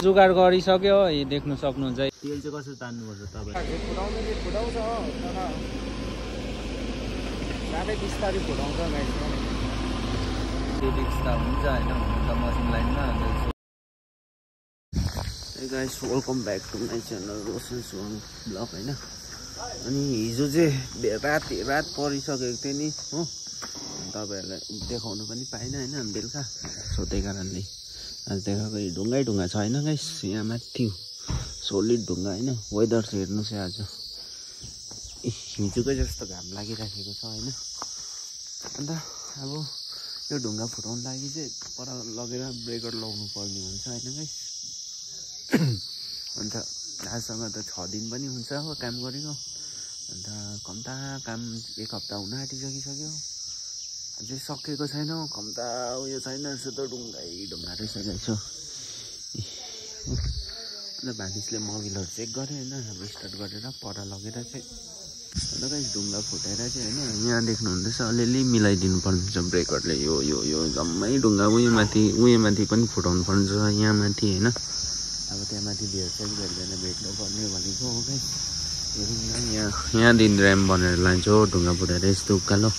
जुगाड गरिसक्यो देख्न सक्नुहुन्छ तेल चाहिँ कसरी तान्नुपर्छ तपाईले फुटाउनु चाहिँ फुटाउँछ तर साह्रै बिस्तारै फुटाउँछ गाइस रिक्स त हुन्छ हैन हुन त मसिन लाइनमा Hey guys, welcome back to my channel Roshan Swan Vlog हैन अनि हिजो चाहिँ रात परिसकेको थियो नि हो तपाईहरुलाई देखाउनु पनि पाइन हैन बेलुका सो त्यही कारणले आज देखाएको ढुङ्गा छ हैन गाइस यहाँ माथि सोलिड ढुङ्गा हैन वेदर चाहिँ हेर्नुस् आज हिजोकै जस्तो घाम लागिराखेको छ हैन अन्त अब यो ढुङ्गा फुटाउन लागि चाहिँ पर लगेर ब्रेकर लाउनु पर्ने हुन्छ हैन गाइस अन्त आजसँग त 6 दिन पनि हुन्छ हो काम गरेको अन्त कम्ता काम एक हप्ता हुन आँटिसकिसक्यो अझै सकेको छैन कम्ता उयो छैन जस्तो त ढुङ्गा रहेछ छ अन्त भानिसले मोबिलहरु चेक गरे हैन अब स्टार्ट गरेर पर लगेर चाहिँ अन्त गाइस ढुङ्गा फुटाएर चाहिँ हैन यहाँ देख्नुहुँदैछ अलिअलि मिलाइदिनु पर्ने छ ब्रेकरले यो जम्मै ढुङ्गा उयो माथि पनि फुटाउनु पर्ने छ यहाँ माथि हैन अब त्यहाँ माथि भेट्दैन भेट्नु पर्ने भनेको हो गाइस यहाँ दिन र्याम बनेर लान्छ हो ढुङ्गा फुटाएर यस्तो उकालो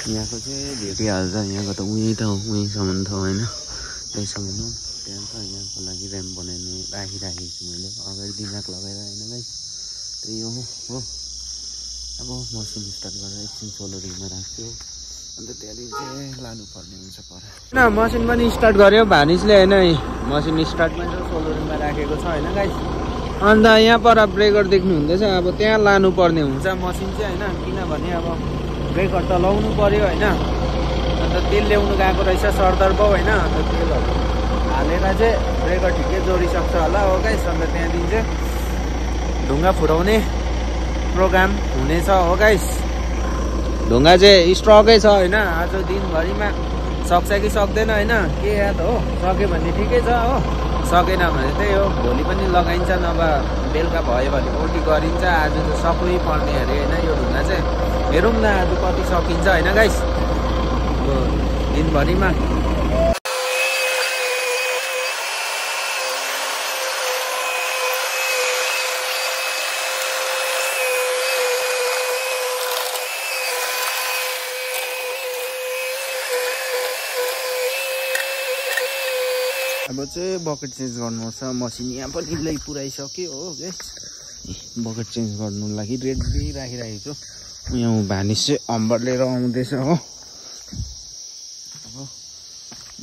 यहाँको चाहिँ भेटिहाल्छ यहाँको त उहीँसम्म त होइन त्यहीसम्म हो त्यहाँ त यहाँको लागि र्याम बनाइने राखिराखेको छु मैले अगाडि दिमाग लगाएर होइन गाइस त्यही हो अब मसिन स्टार्ट गरेर एकछिन सोलरिङमा राख्छु अन्त त्यहाँदेखि चाहिँ लानुपर्ने हुन्छ पर मसिन पनि स्टार्ट गर्यो भानिसले होइन मसिन स्टार्ट पनि सोलरिङमा राखेको छ होइन गाइस अन्त यहाँ पर ब्रेकर देख्नु हुँदैछ अब त्यहाँ लानुपर्ने हुन्छ मसिन चाहिँ होइन किनभने अब ब्रेकर त लाउनु पर्यो होइन अन्त तेल ल्याउनु गएको रहेछ सरदर बाउ होइन अन्त तेलहरू हालेर चाहिँ ब्रेकर ठिकै जोडिसक्छ होला हो गाइस अन्त त्यहाँदेखि चाहिँ ढुङ्गा फुटाउने प्रोग्राम हुनेछ हो गाइस ढुङ्गा चाहिँ स्ट्रकै छ होइन आज दिनभरिमा सक्छ कि सक्दैन होइन के याद हो सक्यो भने ठिकै छ हो सकेन भने त्यही हो भोलि पनि लगाइन्छ नभए बेलुका भयो भने ओटी गरिन्छ आज त सक्नै पर्ने अरे होइन यो ढुङ्गा चाहिँ हेरौँ न आज कति सकिन्छ होइन गाइस दिनभरिमा अब चाहिँ बकेट चेन्ज गर्नुपर्छ मसिन यहाँ पनि लै पुऱ्याइसक्यो हो गाइस बकेट चेन्ज गर्नु लागि रेडी राखिराखेको छु यहाँ भानिस चाहिँ हम्बर लिएर आउँदैछ हो अब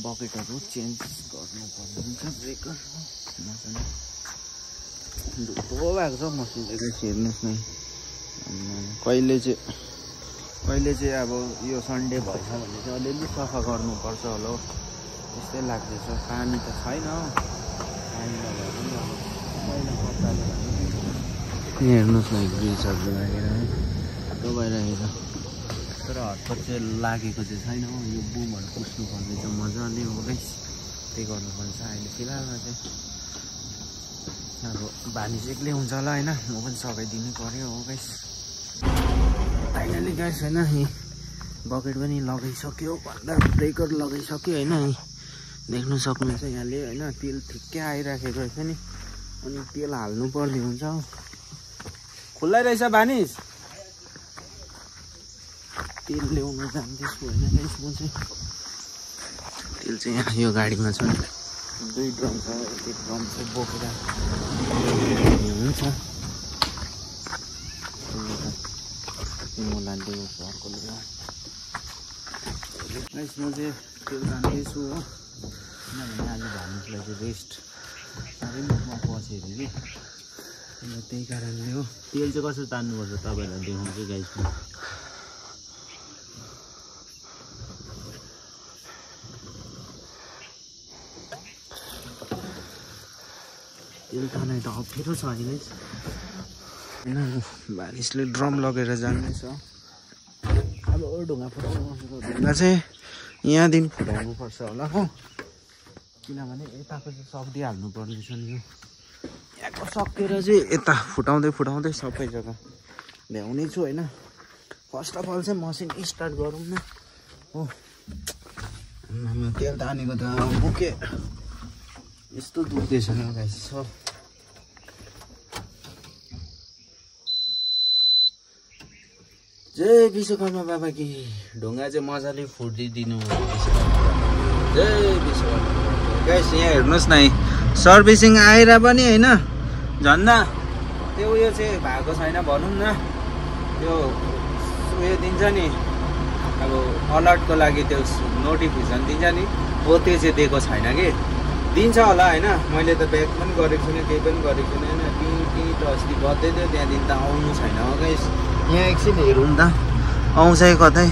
बकेटहरू चेन्ज गर्नुपर्ने हुन्छ ब्रेकर धुलो भएको छ मसिन चाहिँ हेर्नुहोस् न कहिले चाहिँ अब यो सन्डे भएछ भने चाहिँ अलिअलि सफा गर्नुपर्छ होला त्यस्तै लाग्दैछ पानी त छैन पानी नभए पनि पहिला कताले हेर्नुहोस् न ग्रिजहरू लागेर है भइरहेको छ तर हटपट चाहिँ लागेको चाहिँ छैन हो यो बुमहरू पुस्नु पर्ने चाहिँ मजाले हो गाइस त्यही गर्नुपर्छ अहिले फिलहालमा चाहिँ अब भानिस एक्लै हुन्छ होला होइन म पनि सघाइदिनु पर्यो हो गाइस फाइनली गाइस होइन बकेट पनि लगाइसक्यो भन्दा ब्रेकर लगाइसक्यो होइन देख्नु सक्नुहुन्छ यहाँले होइन तेल ठिक्कै आइराखेको रहेछ नि अनि तेल हाल्नु पर्ने हुन्छ खुल्लै रहेछ भानिस तेल ल्याउनु जान्दैछु होइन गाइस म चाहिँ तेल चाहिँ यहाँ यो गाडीमा छ 2 ड्रम छ एक ड्रम चाहिँ बोकेर हुन्छ म लान्दैछु अर्को लुगा गाइस म चाहिँ तेल जान्दैछु हो किनभने आज भानिसलाई चाहिँ रेस्ट साह्रै मुखमा पसेँ अरे कि अन्त त्यही कारणले हो तेल चाहिँ कसरी तान्नुपर्छ तपाईँहरूलाई देखाउँछु गाइसमा तेल तान्ने त अप्ठ्यारो छ अहिले होइन भानिसले ड्रम लगेर जान्दैछ अब ढुङ्गा फुटाउनु ढुङ्गा चाहिँ यहाँदेखि फुटाउनु पर्छ होला हो किनभने यताको चाहिँ सक्दिहाल्नु पर्ने छ नि यो यहाँको सकेर चाहिँ यता फुटाउँदै सबै जग्गा ल्याउने छु होइन फर्स्ट अफ अल चाहिँ मसिन स्टार्ट गरौँ न हो तेल तानेको त बोके यस्तो दुख्दैछ नि गाइस सब। जय विश्वकर्मा बाबा कि ढुङ्गा चाहिँ मजाले फुटिदिनु जय विश्वकर्मा गाइस। यहाँ हेर्नुहोस् न सर्भिसिङ आएर पनि होइन झन्डा त्यो उयो चाहिँ भएको छैन भनौँ न। त्यो उयो दिन्छ नि अब अलर्टको लागि त्यो नोटिफिकेसन दिन्छ नि हो त्यो चाहिँ दिएको छैन कि। दिन्छ होला होइन मैले त ब्याक पनि गरेको छुइनँ केही पनि गरेको छुइनँ होइन। टी त अस्ति बज्दै थियो त्यहाँदेखि त आउनु छैन हो गाइस। यहाँ एकछिन हेरौँ त आउँछ कतै।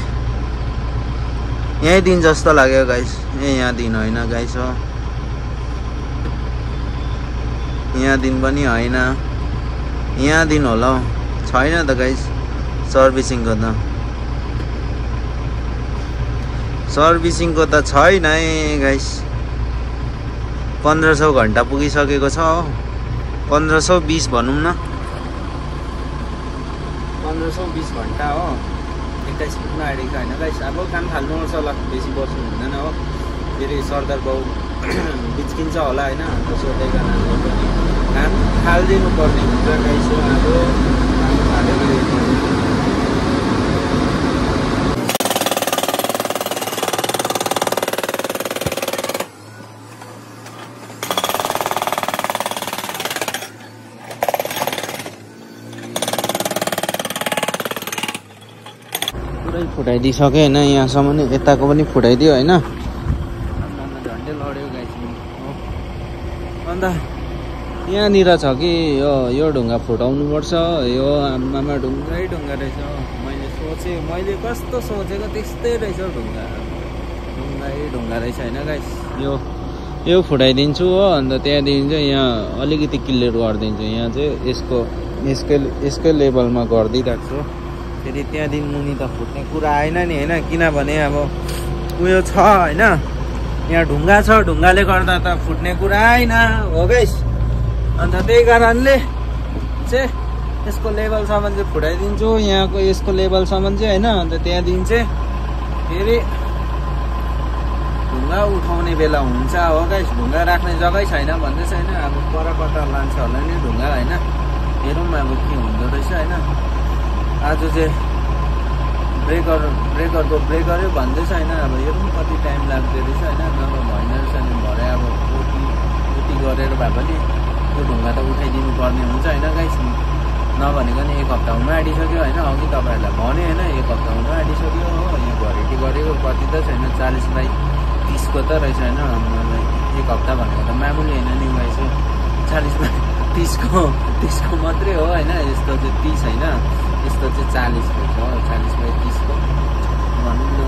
यहीँ दिन जस्तो लाग्यो गाइस। यहाँ दिन होइन गाइस हो यहाँ दिन पनि होइन यहाँ दिन होला छैन त गाइस। सर्भिसिङको त छैन है गाइस। 1500 घन्टा पुगिसकेको छ हो। 1520 भनौँ न 1520 घन्टा हो। 21 पुग्न आँटेको होइन गाइस। अब काम थाल्नुपर्छ होला बेसी बस्नु हुँदैन हो। फेरि सरदार बाउ बिच्किन्छ होला होइन। सोधै कारणले पनि काम थालिदिनु पर्ने हुन्छ गाइस। अब काम थालेको पुरै फुटाइदिइसक्यो होइन। यहाँसम्म नि यताको पनि फुटाइदियो होइन। झन्डै लड्यो गाइस हो। अन्त यहाँनिर छ कि यो ढुङ्गा फुटाउनुपर्छ। यो आमामा ढुङ्गै ढुङ्गा रहेछ। मैले कस्तो सोचेको त्यस्तै रहेछ ढुङ्गा रहेछ होइन गाइस। यो फुटाइदिन्छु हो। अन्त त्यहाँदेखि चाहिँ यहाँ अलिकति क्लियर गरिदिन्छु। यहाँ चाहिँ यसकै लेभलमा गरिदिइराख्छु। फेरि त्यहाँदेखि मुनि त फुट्ने कुरा आएन नि होइन। किनभने अब उयो छ होइन यहाँ ढुङ्गा छ। ढुङ्गाले गर्दा त फुट्ने कुरा आएन हो गाइस। अन्त त्यही कारणले चाहिँ यसको लेभलसम्म चाहिँ फुटाइदिन्छु। यहाँको यसको लेभलसम्म चाहिँ होइन। अन्त त्यहाँदेखि चाहिँ फेरि ढुङ्गा उठाउने बेला हुन्छ हो गाइस। ढुङ्गा राख्ने जग्गै छैन भन्दै छैन। अब पर कता लान्छ होला नि ढुङ्गा होइन। हेरौँ अब के हुँदो रहेछ होइन। आज चाहिँ ब्रेकरको ब्रेकरै भन्दैछ होइन। अब हेरौँ कति टाइम लाग्दो रहेछ होइन। नभए भएन रहेछ नि भरे अब उति गरेर भए पनि त्यो ढुङ्गा त उठाइदिनु पर्ने हुन्छ होइन गाइस। नभनेको नि 1 हप्ता हुन आँटिसक्यो होइन। अघि तपाईँहरूलाई भने होइन 1 हप्ता हुन आँटिसक्यो हो। यो भरेटी गरेको कति त छैन 40/30 को त रहेछ होइन। 1 हप्ता भनेको त मामुली होइन नि गाइस। 40/30 को मात्रै हो होइन। यस्तो चाहिँ 30 होइन। यस्तो चाहिँ 40 रहेछ हो। 40/30 को भनौँ न।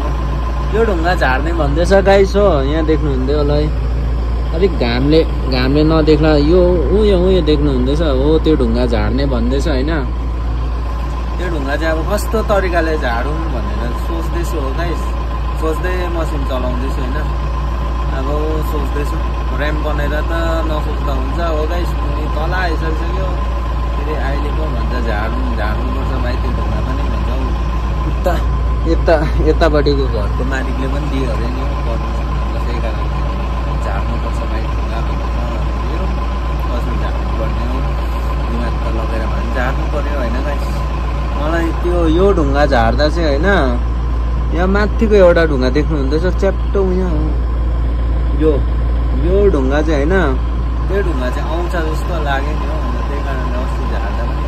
यो ढुङ्गा झार्ने भन्दैछ गाइस हो। यहाँ देख्नुहुँदै होला है। अलिक घामले नदेख्ला यो उयो देख्नुहुँदैछ हो। त्यो ढुङ्गा झार्ने भन्दैछ होइन। त्यो ढुङ्गा चाहिँ अब कस्तो तरिकाले झाडौँ भनेर सोच्दैछु हो गाइस। सोच्दै मसिन चलाउँदैछु होइन। अब सोच्दैछु ऱ्याम बनाएर त नसोच्दा हुन्छ हो गाइस। तल आइसक्यो फेरि अहिले पो भन्छ झार्नुपर्छ भाइ त्यो ढुङ्गा पनि भन्छ हौ। यतापट्टिको घरको मालिकले पनि दियो अरे नि पर्नु। त्यही कारणले झार्नुपर्छ भाइ ढुङ्गा भन्छ। हेरौँ कसरी झार्नुपर्ने हो। दिमाग त लगेर भने झार्नु पर्यो होइन गाइस। मलाई यो ढुङ्गा झार्दा चाहिँ होइन यहाँ माथिको एउटा ढुङ्गा देख्नुहुँदैछ च्याप्टो यहाँ हो। यो ढुङ्गा चाहिँ होइन त्यो ढुङ्गा चाहिँ आउँछ जस्तो लाग्यो नि हो। अन्त त्यही कारणले अस्ति झार्दा पनि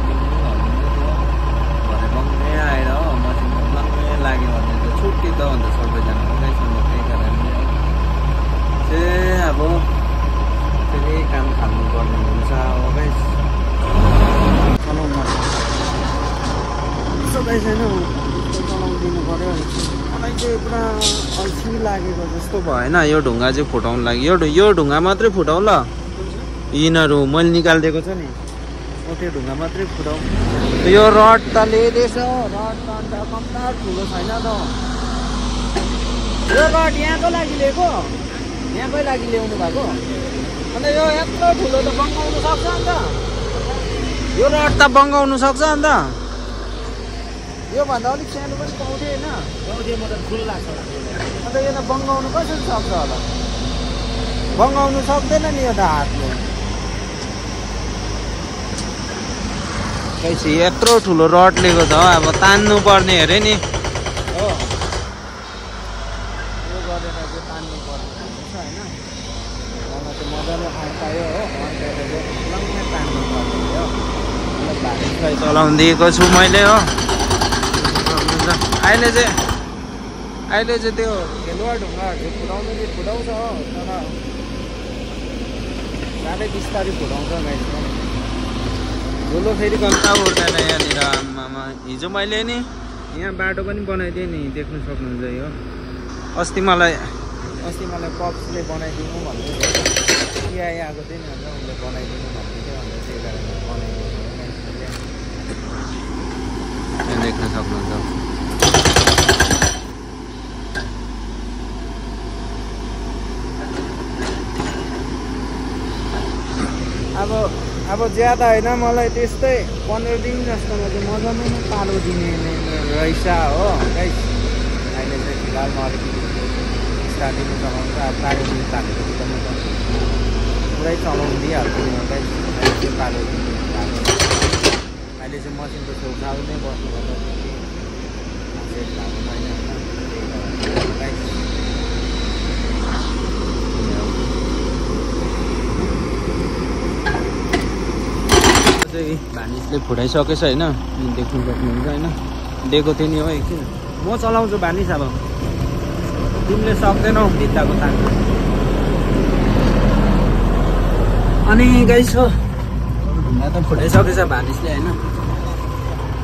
हल्लिँदै थियो भने बङ्गै आएर हो। मसिनमा बङ्गै लाग्यो भने त छुट्टी त अन्त सबैजना गाइस। त्यही कारणले चाहिँ अब फेरि काम थाल्नु पर्ने हुन्छ हो गाइस। चलाउनु गाइस होइन चलाउनु पर्यो। मलाई चाहिँ पुरा अल्छी लागेको जस्तो भएन यो ढुङ्गा चाहिँ फुटाउनु लागि। यो ढुङ्गा मात्रै फुटाउ ल। यिनीहरू मैले निकालिदिएको छ नि त्यो ढुङ्गा मात्रै फुटाउ। यो रड त ल्याइदिएछ। रड त अन्त कम्ता ठुलो छैन त। यो रड यहाँको लागि लिएको यहाँकै लागि ल्याउनु भएको। अन्त यो यत्रो ठुलो त बङ्गाउनु सक्छ अन्त। यो रड त बङ्गाउनु सक्छ अन्त। योभन्दा अलिक सानो पनि पाउँथ्यो होइन? गाउँथे म त ठुलो लाग्छ होला अन्त यो त बङ्गाउनु कसरी सक्छ होला? बङ्गाउनु सक्दैन नि यो त हातले। कैसी यत्रो ठुलो रड लिएको छ अब तान्नु पर्ने अरे नि हो। यो गरेर चाहिँ तान्नु पर्ने रहेछ होइन। मलाई चाहिँ मजाले आउँथ्यो हो, अन्त लङ्गै तान्नु पर्ने हो। भारीलाई चलाउनु दिएको छु मैले हो। अहिले चाहिँ त्यो खेलुवा ढुङ्गाहरू चाहिँ फुटाउनु चाहिँ फुटाउँछ हो, तर साह्रै बिस्तारै फुटाउँछ गाइस। धुलो फेरि कम्ता उठ्दैन यहाँनिर आमामा। हिजो मैले नि यहाँ बाटो पनि बनाइदिएँ नि, देख्नु सक्नुहुन्छ यो। अस्ति मलाई पप्सले बनाइदिनु भन्दै थियो, यहाँ आएको थियो नि, अन्त उसले बनाइदिनु भन्दै थियो, अन्त त्यही कारण बनाइदिनु देख्न सक्नुहुन्छ। अब ज्यादा होइन, मलाई त्यस्तै 15 दिन जस्तोमा चाहिँ मजाले नै पालो दिने रहेछ हो गाइस। अहिले चाहिँ फिलहाल म अलिकति स्टार्टिङमा चलाउँछ, अब 4 दिन पालेपछि त म त पुरै चलाउनु दिइहाल्छु नि गाइस। अहिले चाहिँ पालो दिने पालो, अहिले चाहिँ मसिनको छेउछाउ नै बस्नुपर्छ सेट भएको छैन होइन गाइस। भानिसले फुटाइसकेछ होइन, देख्नु सक्नुहुन्छ होइन। दिएको थियो नि हो एकछिन, म चलाउँछु भानिस। अब तिमीले सक्दैनौ भित्ताको तान्नु। अनि गाइस हो ढुङ्गा त फुटाइसकेछ भानिसले होइन।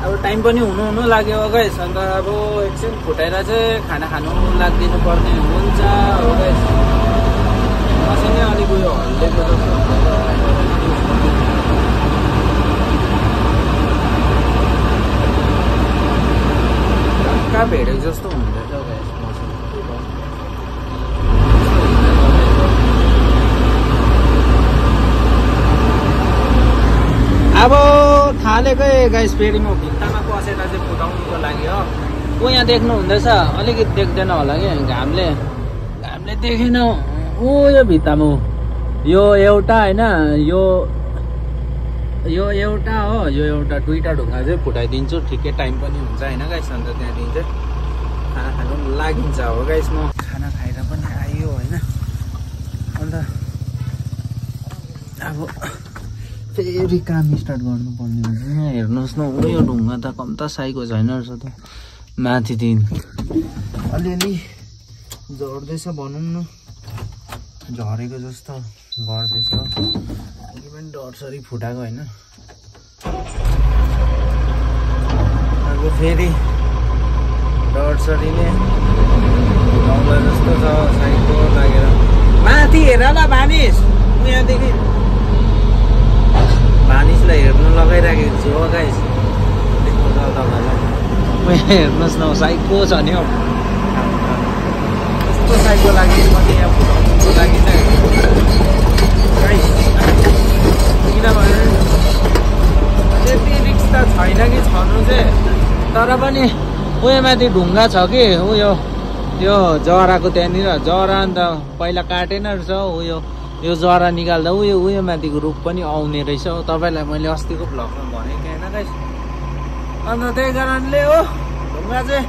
अब टाइम पनि हुनु लाग्यो गाइस। अन्त अब एकछिन फुटाएर चाहिँ खाना खानु लाग्दिनु पर्ने हुन्छ हो गाइस। मसिनै अलिक उयो हल्लिएको जस्तो कहाँ भेडेको जस्तो हुँदैछ गाइस मौसम। अब थालेकै गाइस फेरि म भित्तामा कसेर चाहिँ फुटाउनुको लागि हो। ऊ यहाँ देख्नु हुँदैछ, अलिकति देख्दैन होला कि घामले देखेन। ऊ यो भित्तामा यो एउटा होइन, यो एउटा हो, यो एउटा दुईटा ढुङ्गा चाहिँ फुटाइदिन्छु, ठिकै टाइम पनि हुन्छ होइन गाइस। अन्त त्यहाँदेखि चाहिँ खाना खानु लागिन्छ हो गाइस। म खाना खाएर पनि आयो होइन। अन्त अब फेरि काम स्टार्ट गर्नुपर्ने हुन्छ। यहाँ हेर्नुहोस् न, यो ढुङ्गा त कम्ता साइको छैन रहेछ त। माथिदेखि अलिअलि झर्दैछ भनौँ न, झरेको जस्तो गर्दैछ। अलि पनि डरसरी फुटाएको होइन। अब फेरि डरसरीले फुटाउँला जस्तो छ साइडको लागेर। माथि हेर ल भानिस, यहाँदेखि भानिसलाई हेर्नु लगाइराखेको छु हो गाइस। देख्नु छ तपाईँलाई, हेर्नुहोस् न साइडको छ नि हौ। कस्तो साइडको लागि पनि यहाँ फुटाउनुको लागि चाहिँ गाइस। किनभने त्यति रिक्स त छैन कि छनु चाहिँ, तर पनि उयो माथि ढुङ्गा छ कि उयो त्यो जराको त्यहाँनिर जरा। अन्त पहिला काटेन रहेछ उयो, यो जरा निकाल्दा उयो माथिको रुख पनि आउने रहेछ हो। तपाईँलाई मैले अस्तिको भ्लगमा भनेको थिएँ होइन गाइस। अन्त त्यही कारणले हो ढुङ्गा चाहिँ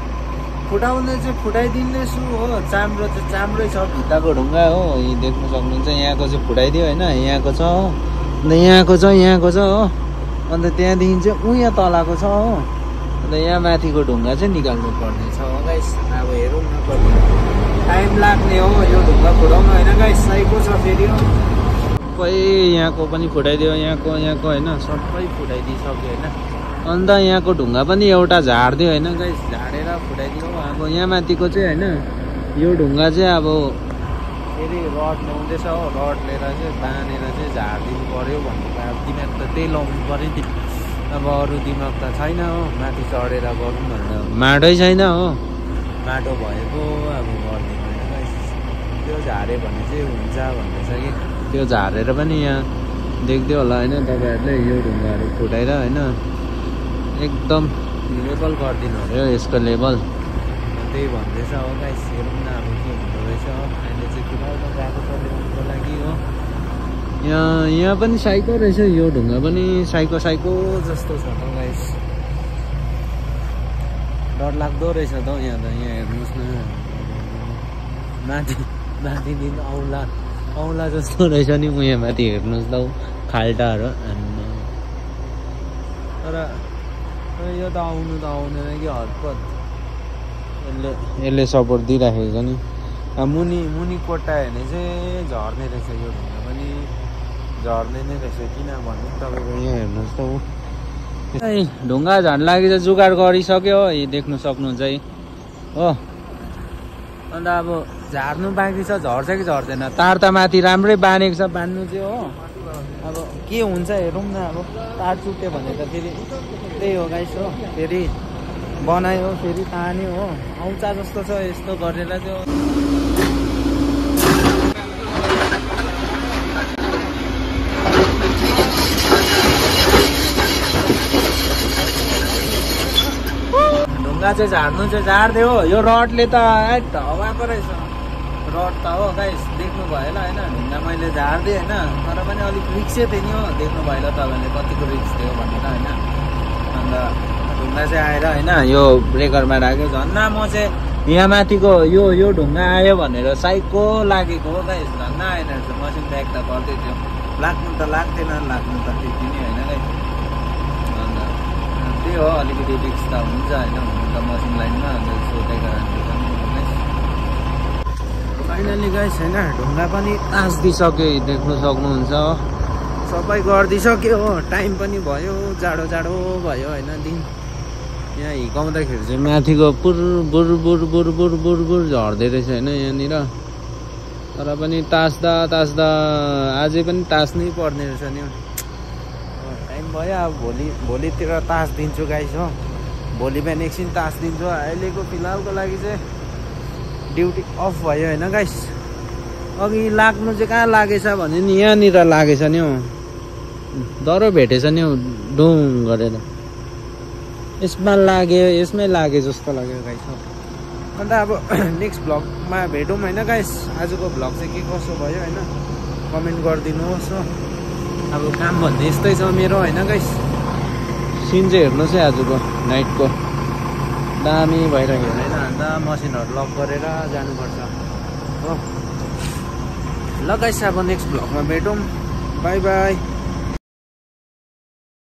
फुटाउने चाहिँ फुटाइदिनेछु हो। चाम्रो चाहिँ चाम्रै छ भित्ताको ढुङ्गा हो। यी देख्नु सक्नुहुन्छ, यहाँको चाहिँ फुटाइदियो होइन, यहाँको छ हो, अन्त यहाँको छ हो। अन्त त्यहाँदेखि चाहिँ उयो तलको छ हो। अन्त यहाँ माथिको ढुङ्गा चाहिँ निकाल्नु पर्ने छ हो गाइस। अब हेरौँ न कति टाइम लाग्ने हो यो ढुङ्गा फुटाउनु होइन गाइस। साइको छ फेरि हो, सबै यहाँको पनि फुटाइदियो, यहाँको होइन, सबै फुटाइदिइसक्यो होइन। अन्त यहाँको ढुङ्गा पनि एउटा झारिदियो होइन गाइस, झारेर फुटाइदियो। अब यहाँ माथिको चाहिँ होइन, यो ढुङ्गा चाहिँ अब फेरि रड ल्याउँदैछ हो। रड लिएर चाहिँ बाँधेर चाहिँ झारिदिनु पऱ्यो भनेको। अब दिमाग त त्यही लाउनु पऱ्यो नि। अब अरू दिमाग त छैन हो, माथि चढेर गरौँ भनेर माटै छैन हो। माटो भएको अब गरिदिनु होइन गाइस। त्यो झाऱ्यो भने चाहिँ हुन्छ भन्दैछ कि, त्यो झारेर पनि यहाँ देख्दै होला होइन तपाईँहरूले। यो ढुङ्गाहरू फुटाएर होइन एकदम लेबल गरिदिनु अरे यसको लेबल। त्यही भन्दैछ हो गाइस, हेरौँ न अब के हुँदो रहेछ हो। अहिले चाहिँ फिलहालमा गएको छ ल्याउनुको लागि हो। यहाँ पनि साइको रहेछ, यो ढुङ्गा पनि साइको जस्तो छ त गाइस। डर लाग्दो रहेछ त यहाँ त। यहाँ हेर्नुहोस् न, माथिदेखि औला जस्तो रहेछ नि यहाँ माथि हेर्नुहोस् त खाल्टाहरू। तर यो त आउँदैन कि हतपत। यसले सपोर्ट दिइराखेको छ नि। मुनि कोट्टायो भने चाहिँ झर्ने रहेछ, यो ढुङ्गा पनि झर्ने नै रहेछ। किनभने तपाईँको यहाँ हेर्नुहोस् त ढुङ्गा झर्न लागि त जुगाड गरिसक्यो हो, देख्नु सक्नुहुन्छ है हो। अन्त अब झार्नु बाँकी छ, झर्छ कि झर्दैन। तार त माथि राम्रै बाँधेको छ, बाँध्नु चाहिँ हो। अब के हुन्छ हेरौँ न। अब तार चुट्यो भने त फेरि त्यही हो गाइस हो। फेरि बनायो, फेरि तान्यो हो। आउँछ जस्तो छ यस्तो गरेर चाहिँ। ढुङ्गा चाहिँ झार्नु चाहिँ झारिदियो। यो रडले त हवाको रहेछ रड त हो गाइस, देख्नु भयो होला होइन। ढुङ्गा मैले झारिदिएँ होइन, तर पनि अलिक रिक्सै थियो नि हो। देख्नु भयो होला तपाईँले कतिको रिक्स थियो भनेर होइन। अन्त ढुङ्गा चाहिँ आएर होइन यो ब्रेकरमा राख्यो। झन् म चाहिँ यहाँ माथिको यो ढुङ्गा आयो भनेर साइको लागेको हो गाइस। झन् आएन रहेछ। मसिन ब्याग त गर्दै थियो, लाग्नु त लाग्थेन, लाग्नु त त्यति नै होइन गाइस। अन्त त्यही हो, अलिकति रिक्स त हुन्छ होइन, हुनु त मसिन लाइनमा। अन्त सोधेको फाइनली गाइस होइन, ढुङ्गा पनि तास्दिसक्यो, देख्नु सक्नुहुन्छ। सबै गरिदिइसक्यो हो। टाइम पनि भयो, जाडो भयो होइन दिन। यहाँ हिर्काउँदाखेरि चाहिँ माथिको बुर झर्दै रहेछ होइन यहाँनिर। तर पनि तास्दा अझै पनि तास्नै पर्ने रहेछ नि। टाइम भयो, अब भोलितिर तास दिन्छु गाइस हो। भोलि बिहान एकछिन तास दिन्छु। अहिलेको फिलहालको लागि चाहिँ ड्युटी अफ भयो होइन गाइस। अघि लाग्नु चाहिँ कहाँ लागेछ भने नि यहाँनिर लागेछ नि हौ, डह्रो भेटेछ नि हौ डुङ गरेर। यसमै लागे जस्तो लाग्यो गाइस हो। अन्त अब नेक्स्ट भ्लगमा भेटौँ होइन गाइस। आजको भ्लग चाहिँ के कसो भयो होइन कमेन्ट गरिदिनुहोस् हो। अब काम भन्ने यस्तै छ मेरो होइन गाइस। सिन चाहिँ हेर्नुहोस् है आजको नाइटको, दामी भइरहेको होइन। अन्त मसिनहरू लक गरेर जानुपर्छ हो। ल गाइस अब नेक्स्ट भ्लगमा भेटौँ। By by.